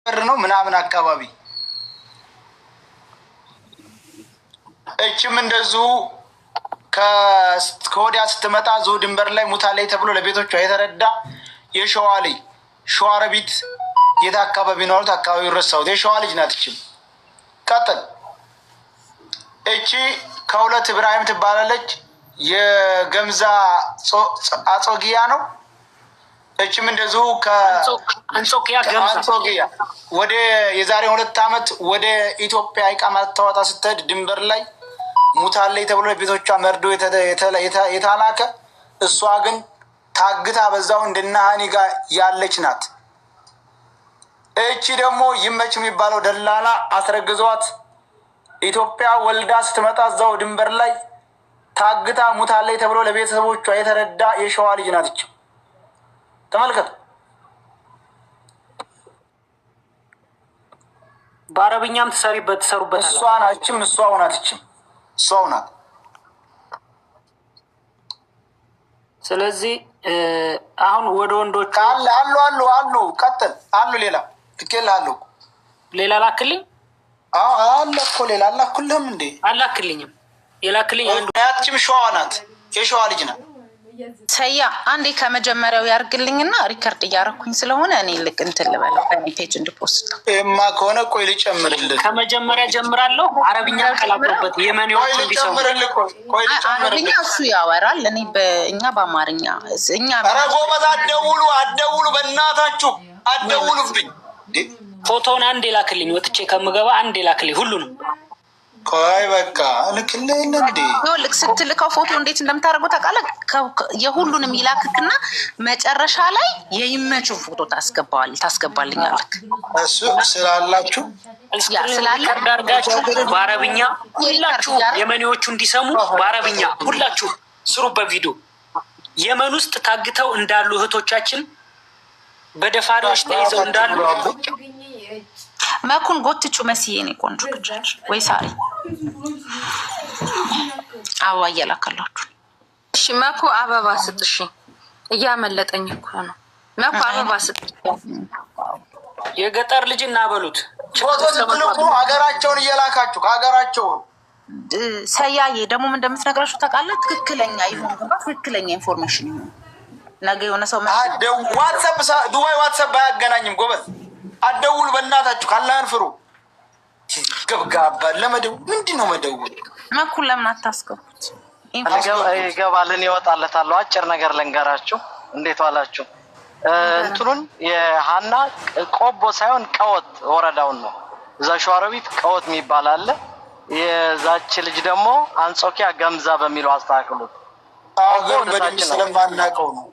ነው ምናምን አካባቢ። እችም እንደዚሁ ከወዲያ ስትመጣ ዙ ድንበር ላይ ሙታለች ተብሎ ለቤቶቿ የተረዳ የሸዋ ልጅ፣ ሸዋረቢት የት አካባቢ ነው አሉት። አካባቢው ረሳሁት። የሸዋ ልጅ ናት። እችም ቀጥል። እቺ ከሁለት ኢብራሂም ትባላለች። የገምዛ አጾጊያ ነው። እችም እንደዚሁ አንጾኪያ ገምዛ። ከአንጾኪያ ወደ የዛሬ 2 ዓመት ወደ ኢትዮጵያ ኢቃማ ልታወጣ ስትሄድ ድንበር ላይ ሙታለች ተብሎ ቤቶቿ መርዶ የተላከ፣ እሷ ግን ታግታ በዛው እንደናሃኒ ጋር ያለች ናት። እቺ ደግሞ ይመች የሚባለው ደላላ አስረግዟት ኢትዮጵያ ወልዳ ስትመጣ እዛው ድንበር ላይ ታግታ ሙታለች ተብሎ ለቤተሰቦቿ የተረዳ የሸዋ ልጅ ናት። እቺ ተመልከቱ። በአረብኛም ትሰሪበት ትሰሩበት። እሷ ናችም እሷው ናት። እችም እሷው ናት። ስለዚህ አሁን ወደ ወንዶቹ አለ አሉ አሉ አሉ ቀጥል አሉ ሌላ ልኬልሃለሁ። ሌላ ላክልኝ። አዎ አለ እኮ ሌላ አላኩልህም እንዴ? አላክልኝም። የላክልኝ አንዱ ያችም ሸዋ ናት። የሸዋ ልጅ ናት። ሰያ አንዴ ከመጀመሪያው ያርግልኝና record እያረኩኝ ስለሆነ እኔ ልክ እንትን ልበለው በእኔ page እንድ post ነው። ይማ ከሆነ ቆይ ልጨምርልህ። ከመጀመሪያ ጀምራለሁ። አረብኛ ቀላቅሎበት ቆይ የመኔዎች እንዲሰሙ። ልጨምርልህ። ቆይ ቆይ አረብኛ ልጨምርልህ። እሱ ያወራል፣ እኔ በእኛ በአማርኛ እኛ ኧረ ጎበዝ አትደውሉ፣ አትደውሉ፣ በእናታችሁ አትደውሉብኝ። እንዴ? ፎቶውን አንዴ ላክልኝ። ወጥቼ ከምገባ አንዴ ላክልኝ ሁሉንም። ቆይ በቃ እልክልህ የለ እንዴ? ይኸውልህ ስትልከው ፎቶ እንዴት እንደምታደርገው ታውቃለህ? የሁሉንም ይላክክና መጨረሻ ላይ የይመቹን ፎቶ ታስገባዋል ታስገባልኛለህ። እሱ ስላላችሁ ያ screen ስላለ record አድርጋችሁ በአረብኛ ሁላችሁ የመኔዎቹ እንዲሰሙ በአረብኛ ሁላችሁ ስሩበት ቪዲዮ። የመን ውስጥ ታግተው እንዳሉ እህቶቻችን በደፋሪዎች ተይዘው እንዳሉ። መኩን ጎትቹ መስዬ እኔ ቆንጆ ልጆች ወይ ሳሪ አበባ እየላከላችሁ። እሺ መኩ አበባ ስጥ። እሺ እያመለጠኝ እኮ ነው። መኩ አበባ ስጥ። የገጠር ልጅ እናበሉት። ፎቶ ስትልኩ ሀገራቸውን እየላካችሁ ከሀገራቸው ሰያዬ ደግሞ ምን እንደምትነግራችሁ ታውቃለህ? ትክክለኛ ይሁን ገባ፣ ትክክለኛ information ይሁን። ነገ የሆነ ሰው ዋትሰፕ ዱባይ ዋትሰፕ አያገናኝም። ጎበዝ አትደውሉ፣ በእናታችሁ ካላህን ፍሩ። ገብጋባ ለመደወል ምንድን ነው መደወል? መኩን ለምን አታስገቡት? ይገባልን ይወጣለታለሁ። አጭር ነገር ልንገራችሁ። እንዴት ዋላችሁ? እንትኑን የሀና ቆቦ ሳይሆን ቀወት ወረዳውን ነው። እዛ ሸዋሮቢት ቀወት የሚባል አለ። የዛች ልጅ ደግሞ አንጾኪያ ገምዛ በሚለው አስተካክሉት። አገሩን በደንብ ስለማናውቀው ነው።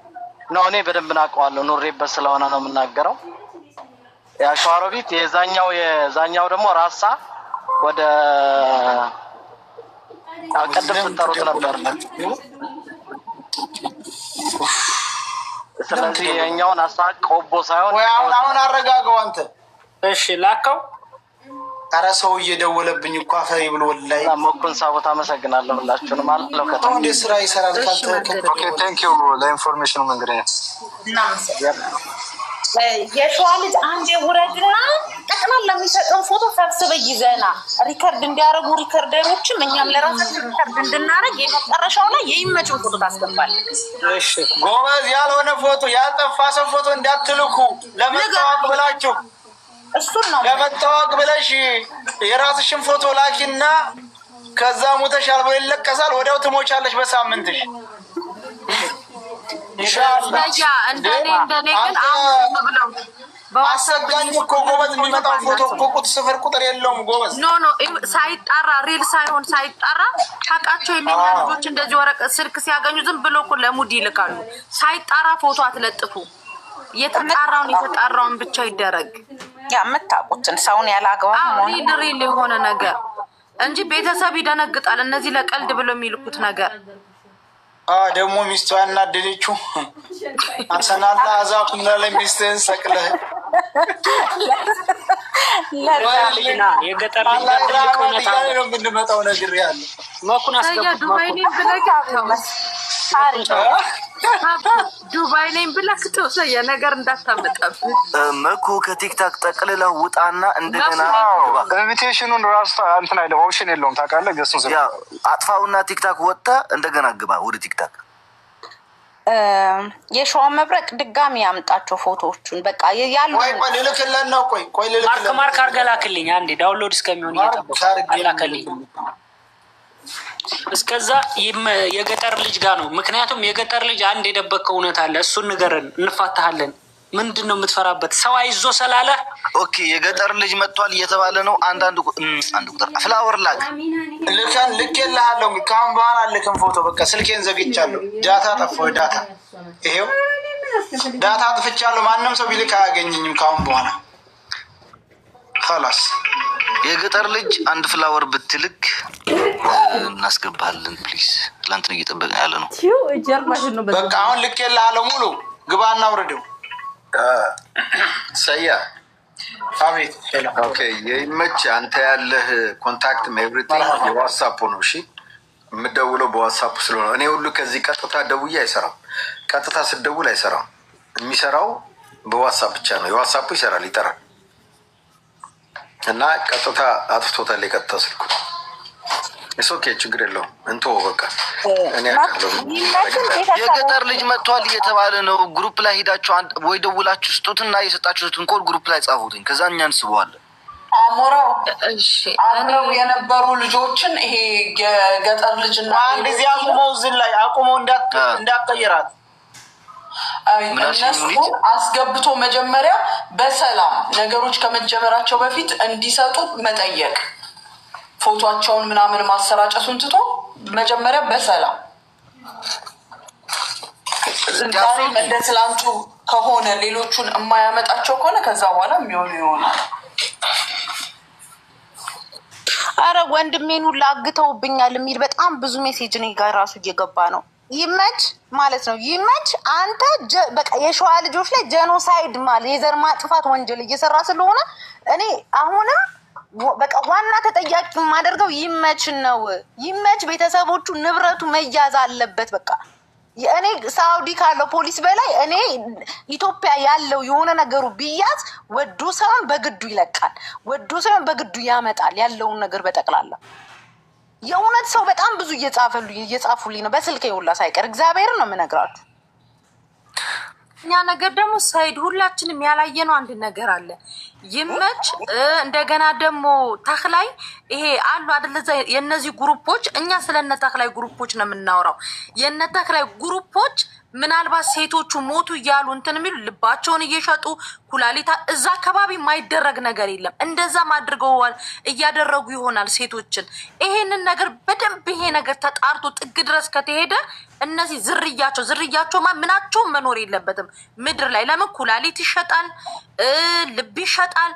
ነው እኔ በደንብ ናውቀዋለሁ፣ ኑሬበት ስለሆነ ነው የምናገረው። ያ ሸዋሮቢት የዛኛው ደግሞ ራሳ ወደ ቅድም ስጠሩት ነበር። ስለዚህ የኛውን አስተካክ ቆቦ ሳይሆን ወይ አሁን አሁን አረጋገው አንተ። እሺ ላከው። ኧረ ሰው እየደወለብኝ እኮ አፈሪ ብሎ ወላሂ። መኩን ሳቦት አመሰግናለሁ። ሁላችሁንም አለው ከተማ አሁን እንዴት ስራ ይሰራል ካልተ Okay, thank you ለ information ኑ መንገደኛ። እናመሰግናለን። የሸዋ ልጅ አንድ የውረድና ጠቅላላ የሚሰጠውን ፎቶ ሰብስበ ይዘና record እንዲያደርጉ recorder ኦችም እኛም ለራሳችን record እንድናደርግ የመጨረሻው ላይ የይመችን ፎቶ ታስገባለህ። እሺ ጎበዝ ያልሆነ ፎቶ ያልጠፋ ሰው ፎቶ እንዳትልኩ ለመታወቅ ብላችሁ። እሱን ነው። ለመታወቅ ብለሽ የራስሽን ፎቶ ላኪና ከዛ ሙተሻል ብሎ ይለቀሳል። ወዲያው ትሞቻለሽ በሳምንትሽ። ኢንሻአላህ። ሰያ እንደኔ እንደኔ ግን አሁን ዝም ብለው አሰጋኝ እኮ ጎበዝ፣ የሚመጣው ፎቶ እኮ ቁጥ ስፍር ቁጥር የለውም ጎበዝ። No no፣ ሳይጣራ real ሳይሆን ሳይጣራ ታውቃቸው የኛ ልጆች እንደዚህ ወረቀት ስልክ ሲያገኙ ዝም ብሎ እኮ ለ mood ይልካሉ። ሳይጣራ ፎቶ አትለጥፉ። የተጣራውን የተጣራውን ብቻ ይደረግ። ያ የምታውቁትን ሰውን ያለ አግባብ አዎ መሆን real real የሆነ ነገር እንጂ ቤተሰብ ይደነግጣል። እነዚህ ለቀልድ ብሎ የሚልኩት ነገር። ደግሞ ሚስቷ ያናደደችው አርሰናል አዛኩም ላይ ሚስትህን ሰቅለህ ልጅና የገጠር ልጅ ጋር ትልቅ እውነት እያለ አለ። ነው የምንመጣው ነግሬሃለሁ። መኩን ሰያ አስገቡት። ዱባይ መኩን ነኝ ብለህ ሳሪ ዱባይ ነኝ ብለህ ተወሰየ ነገር እንዳታመጣብን። መኩ ከ TikTok ጠቅልለህ ውጣና እንደገና ግባ። Invitation ኑን ራሱ እንትን አይልም፣ option የለውም ታውቃለህ። ገሱን Yeah፣ አጥፋውና TikTok ወጥተህ እንደገና ግባ ወደ TikTok። የሸዋ መብረቅ ድጋሚ ያምጣቸው ፎቶዎቹን በቃ ያሉ። ቆይ ቆይ፣ ልልክልህ ነው። ቆይ ቆይ፣ mark ልልክልህ። Mark አድርገህ ላክልኝ። አንዴ download እስከሚሆን እየጠበኩ አላከልኝ። እስከዛ የገጠር ልጅ ጋር ነው። ምክንያቱም የገጠር ልጅ አንድ የደበቅከው እውነት አለ። እሱን ንገረን፣ እንፋታሃለን። ምንድን ነው የምትፈራበት? ሰው አይዞ ስላለህ። Okay፣ የገጠር ልጅ መጥቷል እየተባለ ነው። አንዳንድ አንድ ቁጥር flower ላክ። ልከን ልኬልሃለሁ። ከአሁን በኋላ ልክን ፎቶ በቃ ስልኬን ዘግቻለሁ። Data ጠፋሁ። Data ይሄው data አጥፍቻለሁ። ማንም ሰው ቢልክ አያገኘኝም ከአሁን በኋላ፣ خلاص። የገጠር ልጅ አንድ flower ብትልክ እናስገባሃለን። Please፣ ትላንት ነው እየጠበቅን ያለ ነው። ጀርባሽን ነው። በቃ አሁን ልኬልሃለሁ። ሙሉ ግባና ውረደው። ሰያ። አቤት። Okay፣ የይመች አንተ ያለህ contact everything የ WhatsApp ነው። እሺ፣ የምደውለው በ WhatsApp ስለሆነ እኔ ሁሉ ከዚህ ቀጥታ ደውዬ አይሰራም። ቀጥታ ስደውል አይሰራም። የሚሰራው በ WhatsApp ብቻ ነው። የ WhatsApp ኡ ይሰራል፣ ይጠራል እና ቀጥታ አጥፍቶታል። የቀጥታ ስልኩ it's okay፣ ችግር የለውም። እንቶ በቃ እኔ አውቃለሁ። የገጠር ልጅ መጥቷል እየተባለ ነው። Group ላይ ሄዳችሁ ወይ ደውላችሁ ስጡትና የሰጣችሁትን code group ላይ ጻፉትኝ። ከዛ እኛ እንስበዋለን። አሞራው፣ አብረው የነበሩ ልጆችን ይሄ የገጠር ልጅና አንድ ጊዜ አቁመው፣ እዚህ ላይ አቁመው፣ እንዳትቀይራት። እነሱን አስገብቶ መጀመሪያ በሰላም ነገሮች ከመጀመራቸው በፊት እንዲሰጡ መጠየቅ፣ ፎቶቸውን ምናምን ማሰራጨቱን ትቶ መጀመሪያ በሰላም ዛሬም እንደ ትላንቱ ከሆነ፣ ሌሎቹን የማያመጣቸው ከሆነ ከዛ በኋላ የሚሆኑ ይሆናል። አረ ወንድሜን ሁላ አግተውብኛል የሚል በጣም ብዙ message እኔ ጋር ራሱ እየገባ ነው። ይመች ማለት ነው። ይመች አንተ በቃ የሸዋ ልጆች ላይ genocide ማለት የዘር ማጥፋት ወንጀል እየሰራ ስለሆነ እኔ አሁንም በቃ ዋና ተጠያቂ የማደርገው ይመችን ነው። ይመች ቤተሰቦቹ፣ ንብረቱ መያዝ አለበት። በቃ እኔ ሳውዲ ካለው ፖሊስ በላይ እኔ ኢትዮጵያ ያለው የሆነ ነገሩ ቢያዝ ወዶ ሳይሆን በግዱ ይለቃል፣ ወዶ ሳይሆን በግዱ ያመጣል ያለውን ነገር በጠቅላላ። የእውነት ሰው በጣም ብዙ እየጻፉልኝ ነው በስልክ ሁላ ሳይቀር፣ እግዚአብሔርን ነው የምነግራችሁ። እኛ ነገር ደግሞ ሳይድ ሁላችንም ያላየነው አንድ ነገር አለ። ይመች እንደገና ደግሞ ተክላይ ይሄ አሉ አይደለ? የእነዚህ group ኦች፣ እኛ ስለነ ተክላይ group ኦች ነው የምናወራው። የነ ተክላይ group ኦች ምናልባት ሴቶቹ ሞቱ እያሉ እንትን የሚሉ ልባቸውን እየሸጡ ኩላሊታ እዛ አካባቢ የማይደረግ ነገር የለም። እንደዛም አድርገዋል፣ እያደረጉ ይሆናል ሴቶችን። ይሄንን ነገር በደንብ ይሄ ነገር ተጣርቶ ጥግ ድረስ ከተሄደ እነዚህ ዝርያቸው ምናቸውም መኖር የለበትም ምድር ላይ። ለምን ኩላሊት ይሸጣል፣ ልብ ይሸጣል።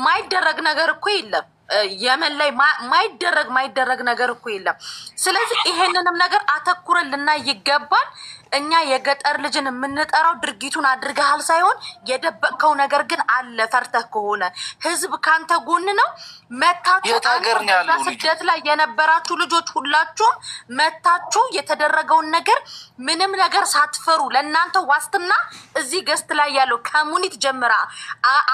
ማይደረግ ነገር እኮ የለም። የመን ላይ ማይደረግ ነገር እኮ የለም። ስለዚህ ይሄንንም ነገር አተኩረን ልናይ ይገባል። እኛ የገጠር ልጅን የምንጠራው ድርጊቱን አድርገሃል ሳይሆን የደበቅከው ነገር ግን አለ። ፈርተህ ከሆነ ህዝብ ካንተ ጎን ነው። መታችሁ የት ሀገር ነው ያለው ልጁ? ስደት ላይ የነበራችሁ ልጆች ሁላችሁም መታችሁ የተደረገውን ነገር ምንም ነገር ሳትፈሩ ለእናንተ ዋስትና እዚህ guest ላይ ያለው ከሙኒት ጀምራ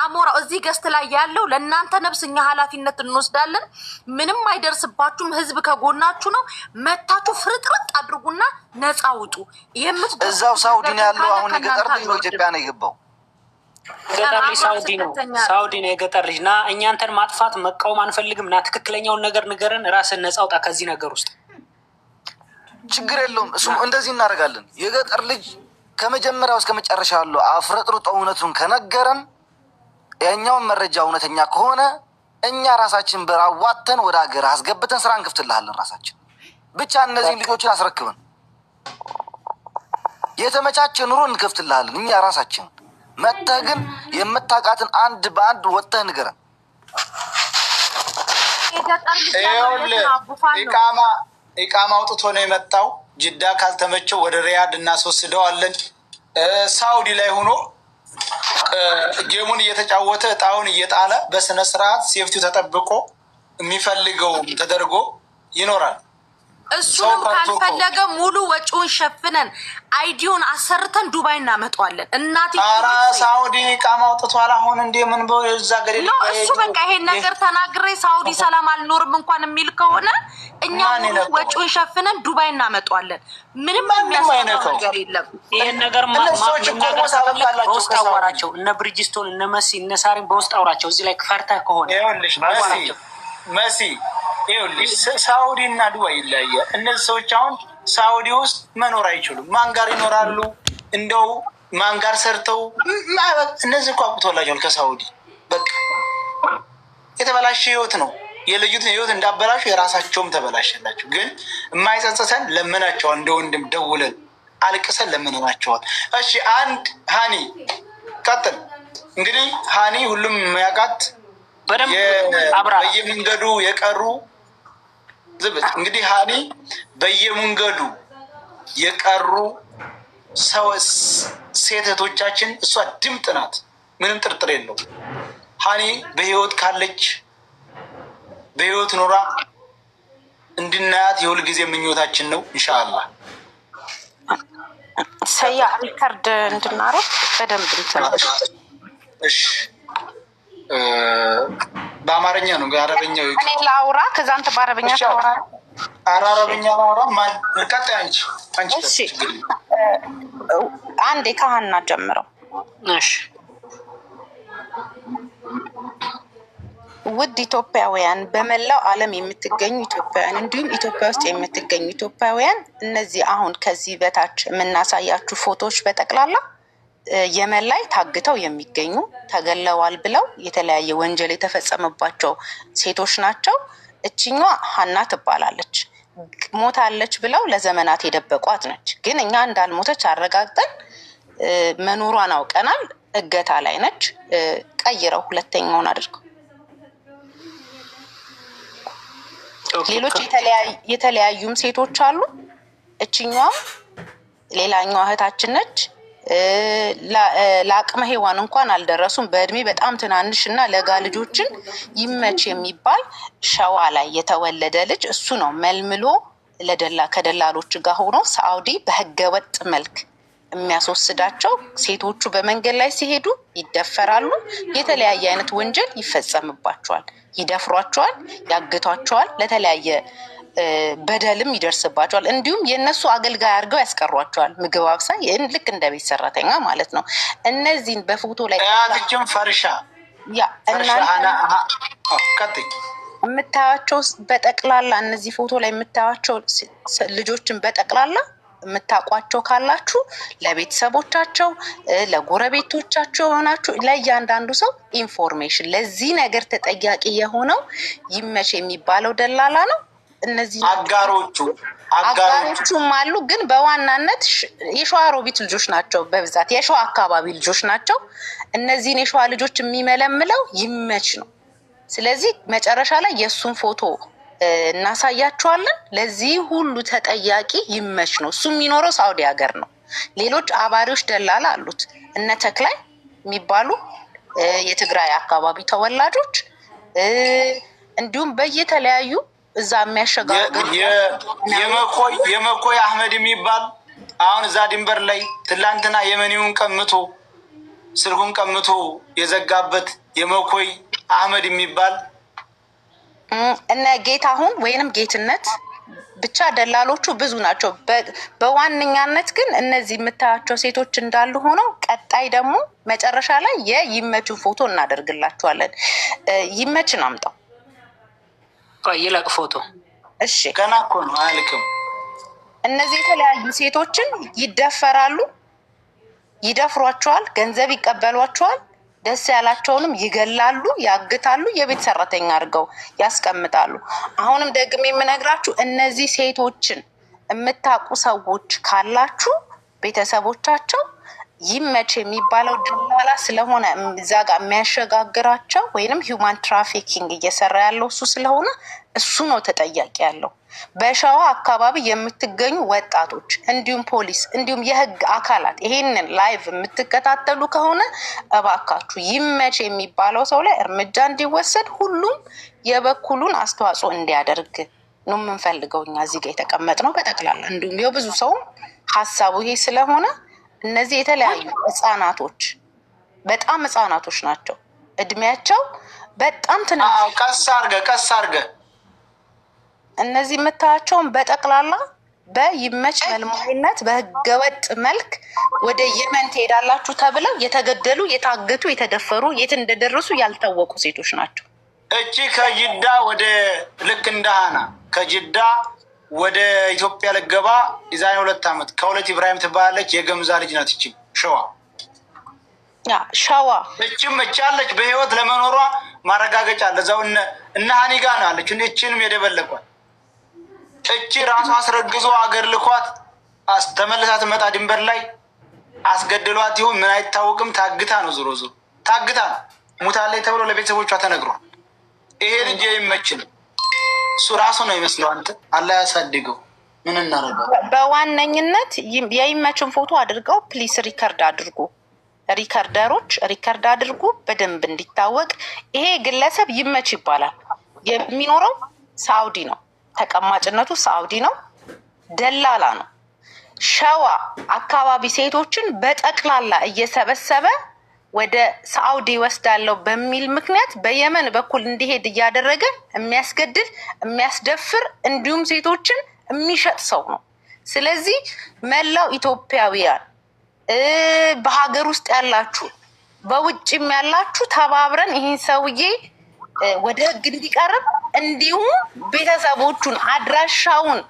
አሞራው እዚህ guest ላይ ያለው ለእናንተ ነፍስ እኛ ኃላፊነት እንወስዳለን። ምንም አይደርስባችሁም። ህዝብ ከጎናችሁ ነው። መታችሁ ፍርጥርጥ አድርጉና ነፃ ውጡ። እዛው ሳውዲ ነው ያለው። አሁን የገጠር ልጅ ነው ኢትዮጵያ ነው የገባው። ገጠር ልጅ ሳውዲ ነው፣ ሳውዲ ነው የገጠር ልጅ። ና፣ እኛ አንተን ማጥፋት መቃወም አንፈልግም። ና ትክክለኛውን ነገር ንገረን፣ ራስን ነፃ አውጣ ከዚህ ነገር ውስጥ። ችግር የለውም። እሱ እንደዚህ እናደርጋለን። የገጠር ልጅ ከመጀመሪያው እስከ መጨረሻ ያለው አፍረጥርጦ እውነቱን ከነገረን፣ ያኛውን መረጃ እውነተኛ ከሆነ እኛ ራሳችን ብር አዋጥተን ወደ ሀገር አስገብተን ስራ እንከፍትልሃለን። ራሳችን ብቻ እነዚህን ልጆችን አስረክበን የተመቻቸ ኑሮ እንከፍትልሃለን እኛ ራሳችን። መጥተህ ግን የምታውቃትን አንድ በአንድ ወጥተህ ንገረን። የገጠር ልጅ ያለው የት ይኸውልህ ነው? አቡፋን ነው። ኢቃማ አውጥቶ ነው የመጣው። ጅዳ ካልተመቸው ወደ ሪያድ እናስወስደዋለን። ሳውዲ ላይ ሆኖ game ኡን እየተጫወተ እጣውን እየጣለ በስነ ስርዓት safety ው ተጠብቆ የሚፈልገው ተደርጎ ይኖራል። እሱንም ካልፈለገ ሙሉ ወጪውን ሸፍነን ID ውን አሰርተን ዱባይ እናመጣዋለን። እናቴ ኧረ ሳውዲ ኢቃማ አውጥቷል። አሁን እንደ ምን እዛ ገደል No፣ እሱ በቃ ይሄን ነገር ተናግሬ ሳውዲ ሰላም አልኖርም እንኳን የሚል ከሆነ እኛ ሙሉ ወጪውን ሸፍነን ዱባይ እናመጣዋለን። ምንም የሚያስፈራው ነገር የለም። ይሄን ነገር መናገር ከፈለክ በውስጥ አዋራቸው። እነ ብሪጅስቶን፣ እነ መሲ፣ እነ ሳሪን በውስጥ አውራቸው። እዚህ ላይ ፈርተህ ከሆነ ይኸውልሽ መሲ ይኸውልሽ ሳውዲ እና ዱባይ ይለያያል። እነዚህ ሰዎች አሁን ሳውዲ ውስጥ መኖር አይችሉም። ማን ጋር ይኖራሉ? እንደው ማን ጋር ሰርተው እነዚህ እኮ አብቅቶላቸዋል። ከሳውዲ በቃ የተበላሸ ህይወት ነው። የልዩትን ህይወት እንዳበላሹ የራሳቸውም ተበላሸላቸው። ግን የማይጸጽተን ለምናቸዋል። እንደ ወንድም ደውለን አልቅሰን ለምንናቸዋል። እሺ አንድ ሀኒ ቀጥል። እንግዲህ ሀኒ ሁሉም የሚያውቃት በየመንገዱ የቀሩ እንግዲህ ሀኒ በየመንገዱ የቀሩ ሴት እህቶቻችን እሷ ድምጥ ናት። ምንም ጥርጥር የለው። ሀኒ በህይወት ካለች በህይወት ኖራ እንድናያት የሁል ጊዜ ምኞታችን ነው። ኢንሻአላህ ሰያ record እንድናረግ በደንብ እንትን። እሺ በአማርኛ ነው አረበኛው። እኔ ላውራ፣ ከዛ አንተ በአረበኛ ታወራለህ። ኧረ አረበኛ ላውራ። ማን ቀጣይ? አንቺ አንቺ። እሺ አንዴ ከሀና ጀምረው። እሺ ውድ ኢትዮጵያውያን፣ በመላው ዓለም የምትገኙ ኢትዮጵያውያን እንዲሁም ኢትዮጵያ ውስጥ የምትገኙ ኢትዮጵያውያን፣ እነዚህ አሁን ከዚህ በታች የምናሳያችሁ ፎቶዎች በጠቅላላ የመን ላይ ታግተው የሚገኙ፣ ተገለዋል ብለው የተለያየ ወንጀል የተፈጸመባቸው ሴቶች ናቸው። እችኛዋ ሀና ትባላለች። ሞታለች ብለው ለዘመናት የደበቋት ነች። ግን እኛ እንዳልሞተች አረጋግጠን መኖሯን አውቀናል። እገታ ላይ ነች። ቀይረው ሁለተኛውን አድርገው። ሌሎች የተለያዩም ሴቶች አሉ። እችኛዋም ሌላኛዋ እህታችን ነች። ለአቅመ ሔዋን እንኳን አልደረሱም። በእድሜ በጣም ትናንሽ እና ለጋ ልጆችን ይመች የሚባል ሸዋ ላይ የተወለደ ልጅ እሱ ነው መልምሎ ለደላ ከደላሎች ጋር ሆኖ ሳውዲ በህገወጥ መልክ የሚያስወስዳቸው። ሴቶቹ በመንገድ ላይ ሲሄዱ ይደፈራሉ። የተለያየ አይነት ወንጀል ይፈጸምባቸዋል። ይደፍሯቸዋል፣ ያግቷቸዋል፣ ለተለያየ በደልም ይደርስባቸዋል። እንዲሁም የእነሱ አገልጋይ አድርገው ያስቀሯቸዋል። ምግብ አብሳይ፣ ልክ እንደ ቤት ሰራተኛ ማለት ነው። እነዚህን በፎቶ ላይ ያትችም ፈርሻ ያ እናንተ የምታያቸው በጠቅላላ፣ እነዚህ ፎቶ ላይ የምታያቸው ልጆችን በጠቅላላ የምታውቋቸው ካላችሁ ለቤተሰቦቻቸው፣ ለጎረቤቶቻቸው የሆናችሁ ለእያንዳንዱ ሰው information፣ ለዚህ ነገር ተጠያቂ የሆነው ይመች የሚባለው ደላላ ነው። እነዚህ አጋሮቹም አሉ፣ ግን በዋናነት የሸዋሮቢት ልጆች ናቸው። በብዛት የሸዋ አካባቢ ልጆች ናቸው። እነዚህን የሸዋ ልጆች የሚመለምለው ይመች ነው። ስለዚህ መጨረሻ ላይ የእሱን ፎቶ እናሳያቸዋለን። ለዚህ ሁሉ ተጠያቂ ይመች ነው። እሱ የሚኖረው ሳውዲ ሀገር ነው። ሌሎች አባሪዎች ደላላ አሉት። እነ ተክላይ የሚባሉ የትግራይ አካባቢ ተወላጆች፣ እንዲሁም በየተለያዩ እዛ የሚያሸጋግሩ የመኮይ አህመድ የሚባል አሁን እዛ ድንበር ላይ ትላንትና የመኒውን ቀምቶ ስልኩን ቀምቶ የዘጋበት የመኮይ አህመድ የሚባል እነ ጌታሁን ወይንም ጌትነት፣ ብቻ ደላሎቹ ብዙ ናቸው። በዋነኛነት ግን እነዚህ የምታያቸው ሴቶች እንዳሉ ሆነው ቀጣይ ደግሞ መጨረሻ ላይ የይመችን ፎቶ እናደርግላቸዋለን። ይመችን አምጣው። ይለቅ ፎቶ። እሺ ገና እኮ ነው አያልቅም። እነዚህ የተለያዩ ሴቶችን ይደፈራሉ፣ ይደፍሯቸዋል፣ ገንዘብ ይቀበሏቸዋል፣ ደስ ያላቸውንም ይገላሉ፣ ያግታሉ፣ የቤት ሰራተኛ አድርገው ያስቀምጣሉ። አሁንም ደግሜ የምነግራችሁ እነዚህ ሴቶችን የምታውቁ ሰዎች ካላችሁ ቤተሰቦቻቸው ይመች የሚባለው ደላላ ስለሆነ እዛ ጋር የሚያሸጋግራቸው ወይንም human trafficking እየሰራ ያለው እሱ ስለሆነ እሱ ነው ተጠያቂ ያለው። በሸዋ አካባቢ የምትገኙ ወጣቶች እንዲሁም ፖሊስ እንዲሁም የህግ አካላት ይሄንን live የምትከታተሉ ከሆነ እባካችሁ ይመች የሚባለው ሰው ላይ እርምጃ እንዲወሰድ ሁሉም የበኩሉን አስተዋጽኦ እንዲያደርግ። ነው የምንፈልገው እኛ እዚህ ጋር የተቀመጥነው በጠቅላላ። እንዲሁም የብዙ ሰውም ሀሳቡ ይሄ ስለሆነ እነዚህ የተለያዩ ህጻናቶች በጣም ህጻናቶች ናቸው። እድሜያቸው በጣም ትንሽ። ቀስ አድርገህ ቀስ አድርገህ እነዚህ የምታያቸውን በጠቅላላ በይመች መልማይነት በህገወጥ መልክ ወደ የመን ትሄዳላችሁ ተብለው የተገደሉ፣ የታገቱ፣ የተደፈሩ፣ የት እንደደረሱ ያልታወቁ ሴቶች ናቸው። እቺ ከጅዳ ወደ ልክ እንደ ሀና ከጅዳ ወደ ኢትዮጵያ ልገባ የዛሬ 2 ዓመት ከሁለት ኢብራሂም ትባላለች። የገምዛ ልጅ ናት። እቺም ሸዋ ሸዋ እችም እቻለች በህይወት ለመኖሯ ማረጋገጫ አለ። እዛው እነ ሀኒ ጋ ነው አለች። እችንም የደበለቋል። እቺ ራሷ አስረግዞ አገር ልኳት ተመልሳ ትመጣ ድንበር ላይ አስገድሏት ይሁን ምን አይታወቅም። ታግታ ነው፣ ዞሮ ዞሮ ታግታ ነው ሙታለች ተብሎ ለቤተሰቦቿ ተነግሯል። ይሄ ልጅ የሚመች ነው። እሱ ራሱ ነው ይመስለው። አንተ አላህ ያሳድገው። ምን እናደርገው? በዋነኝነት የይመችን ፎቶ አድርገው please record አድርጉ። recorder ኦች record አድርጉ በደንብ እንዲታወቅ። ይሄ ግለሰብ ይመች ይባላል። የሚኖረው ሳውዲ ነው። ተቀማጭነቱ ሳውዲ ነው። ደላላ ነው። ሸዋ አካባቢ ሴቶችን በጠቅላላ እየሰበሰበ ወደ ሳውዲ ወስዳለው በሚል ምክንያት በየመን በኩል እንዲሄድ እያደረገ የሚያስገድል፣ የሚያስደፍር እንዲሁም ሴቶችን የሚሸጥ ሰው ነው። ስለዚህ መላው ኢትዮጵያውያን በሀገር ውስጥ ያላችሁ በውጭም ያላችሁ ተባብረን ይህን ሰውዬ ወደ ሕግ እንዲቀርብ እንዲሁም ቤተሰቦቹን አድራሻውን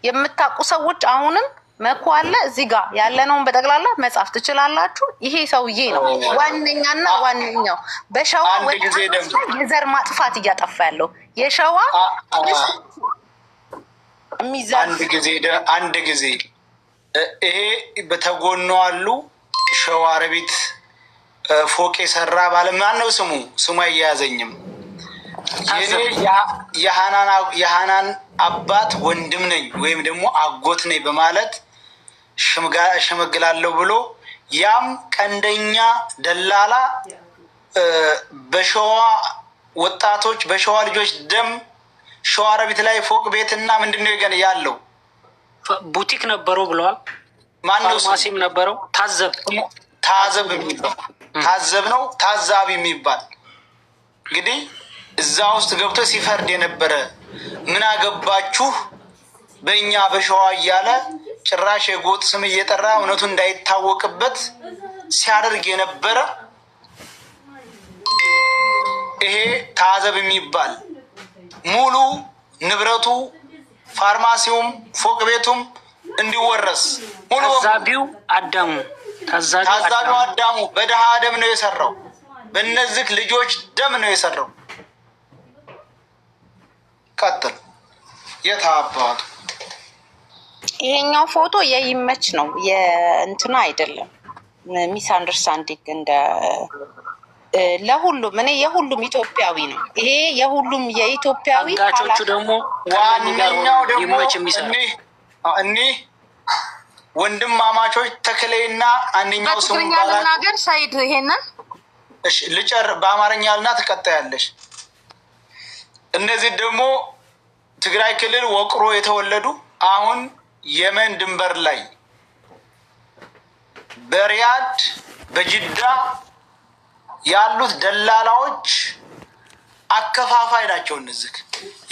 የምታውቁ ሰዎች አሁንም መኩ አለ እዚህ ጋር ያለነውን በጠቅላላ መጻፍ ትችላላችሁ። ይሄ ሰውዬ ነው ዋነኛና ዋነኛው በሸዋ የዘር ማጥፋት እያጠፋ ያለው የሸዋ አንድ ጊዜ ይሄ በተጎኑ አሉ ሸዋ ረቢት ፎቅ የሰራ ባለ ማነው ስሙ? ስሙ አያያዘኝም። የሃናን አባት ወንድም ነኝ ወይም ደግሞ አጎት ነኝ በማለት ሸመግላለሁ ብሎ ያም ቀንደኛ ደላላ በሸዋ ወጣቶች በሸዋ ልጆች ደም ሸዋ ረቢት ላይ ፎቅ ቤትና ምንድነው ይገን ያለው ቡቲክ ነበረው ብለዋል። ማነው ፋርማሲም ነበረው። ታዘብ ታዘብ የሚባል ታዘብ ነው ታዛቢ የሚባል እንግዲህ እዛ ውስጥ ገብቶ ሲፈርድ የነበረ ምን አገባችሁ በእኛ በሸዋ እያለ ጭራሽ የጎጥ ስም እየጠራ እውነቱ እንዳይታወቅበት ሲያደርግ የነበረ ይሄ ታዘብ የሚባል ሙሉ ንብረቱ ፋርማሲውም ፎቅ ቤቱም እንዲወረስ ሙሉ ታዛቢው አዳሙ ታዛቢው አዳሙ በደሃ ደም ነው የሰራው። በእነዚህ ልጆች ደም ነው የሰራው። ቀጥል። የታባቱ ይሄኛው ፎቶ የይመች ነው የእንትና አይደለም። misunderstanding እንደ ለሁሉም እኔ የሁሉም ኢትዮጵያዊ ነው ይሄ የሁሉም የኢትዮጵያዊ። አጋቾቹ ደግሞ ዋነኛው ደግሞ እኒህ ወንድማማቾች ተክሌና አንደኛው ስሙ በትግርኛ ልናገር ሰይድ ይሄንን እሺ ልጨር በአማርኛ ልና ትቀጣያለሽ። እነዚህ ደግሞ ትግራይ ክልል ወቅሮ የተወለዱ አሁን የመን ድንበር ላይ በሪያድ በጅዳ ያሉት ደላላዎች አከፋፋይ ናቸው። እነዚህ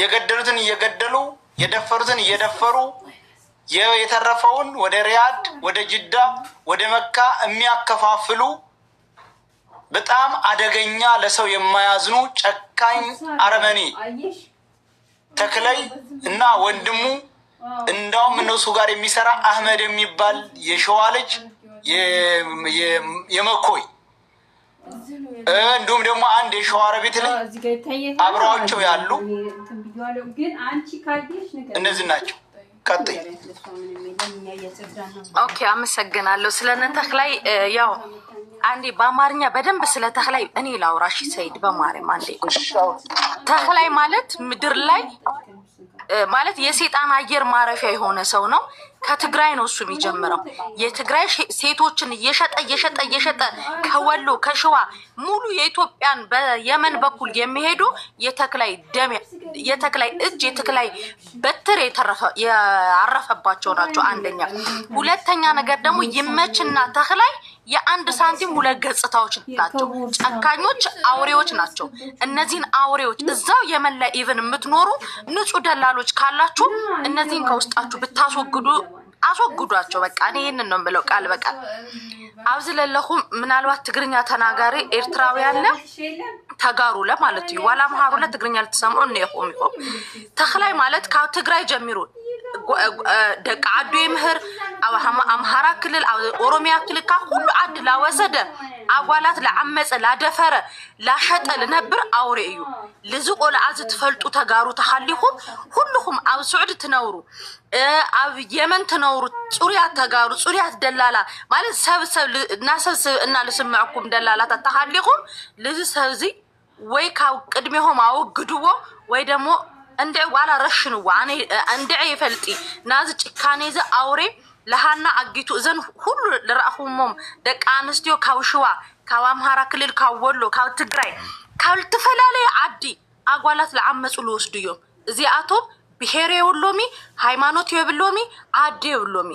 የገደሉትን እየገደሉ የደፈሩትን እየደፈሩ የተረፈውን ወደ ሪያድ ወደ ጅዳ ወደ መካ የሚያከፋፍሉ በጣም አደገኛ ለሰው የማያዝኑ ጨካኝ አረመኔ ተክለይ እና ወንድሙ እንዳውም እነሱ ጋር የሚሰራ አህመድ የሚባል የሸዋ ልጅ የመኮይ እንዲሁም ደግሞ አንድ የሸዋ ረቢት ልጅ አብረዋቸው ያሉ እነዚህ ናቸው። ቀጥይ። Okay፣ አመሰግናለሁ። ስለነ ተክላይ ያው አንዴ በአማርኛ በደንብ ስለ ተክላይ እኔ ላውራሽ ሰይድ በማርያም አንዴ። ተክላይ ማለት ምድር ላይ ማለት የሴጣን አየር ማረፊያ የሆነ ሰው ነው። ከትግራይ ነው እሱ የሚጀምረው። የትግራይ ሴቶችን እየሸጠ እየሸጠ እየሸጠ ከወሎ ከሸዋ ሙሉ የኢትዮጵያን በየመን በኩል የሚሄዱ የተክላይ ደም፣ የተክላይ እጅ፣ የተክላይ በትር ያረፈባቸው ናቸው። አንደኛ። ሁለተኛ ነገር ደግሞ ይመችና ተክላይ የአንድ ሳንቲም ሁለት ገጽታዎች ናቸው። ጨካኞች አውሬዎች ናቸው። እነዚህን አውሬዎች እዛው የመን ላይ even የምትኖሩ ንጹህ ደላሎች ካላችሁ እነዚህን ከውስጣችሁ ብታስወግዱ፣ አስወግዷቸው። በቃ እኔ ይህንን ነው የምለው ቃል በቃል። ኣብዚ ለለኹም ምናልባት ትግርኛ ተናጋሪ ኤርትራውያን ለ ተጋሩ ለ ማለት እዩ፣ ዋላ ኣምሃሩ ለ ትግርኛ ልትሰምዑ እኒኢኹም ኢኹም። ተክላይ ማለት ካብ ትግራይ ጀሚሩ ደቂ ዓዱ የምህር፣ ኣብ ኣምሃራ ክልል፣ ኣብ ኦሮሚያ ክልል ካብ ኩሉ ዓዲ ላወሰደ ኣጓላት ላዓመፀ፣ ላደፈረ፣ ላሸጠ ልነብር ኣውሬ እዩ። ልዚ ቆልዓ እዚ ትፈልጡ ተጋሩ ተሃሊኹም ኩልኩም ኣብ ስዑድ ትነብሩ፣ ኣብ የመን ትነብሩ፣ ፅሩያት ተጋሩ፣ ፅሩያት ደላላ ማለት ሰብ ሰብ እናሰብ እና ልስምዐኩም ደላላታት ተሃሊኹም ልዚ ሰብ እዚ ወይ ካብ ቅድሚሆም ኣወግድዎ ወይ ደግሞ እንድዕ ዋላ ረሽንዎ። ኣነ እንድዕ ይፈልጢ ናዚ ጭካኔ እዚ ኣውሬ ለሃና ኣጊቱ እዘን ኩሉ ዝረኣኹሞም ደቂ ኣንስትዮ ካብ ሽዋ፣ ካብ ኣምሃራ ክልል፣ ካብ ወሎ፣ ካብ ትግራይ፣ ካብ ዝተፈላለየ ዓዲ ኣጓላት ዝዓመፁ ዝወስዱ እዮም። እዚኣቶም ብሄር የብሎሚ፣ ሃይማኖት የብሎሚ፣ ዓዲ የብሎሚ።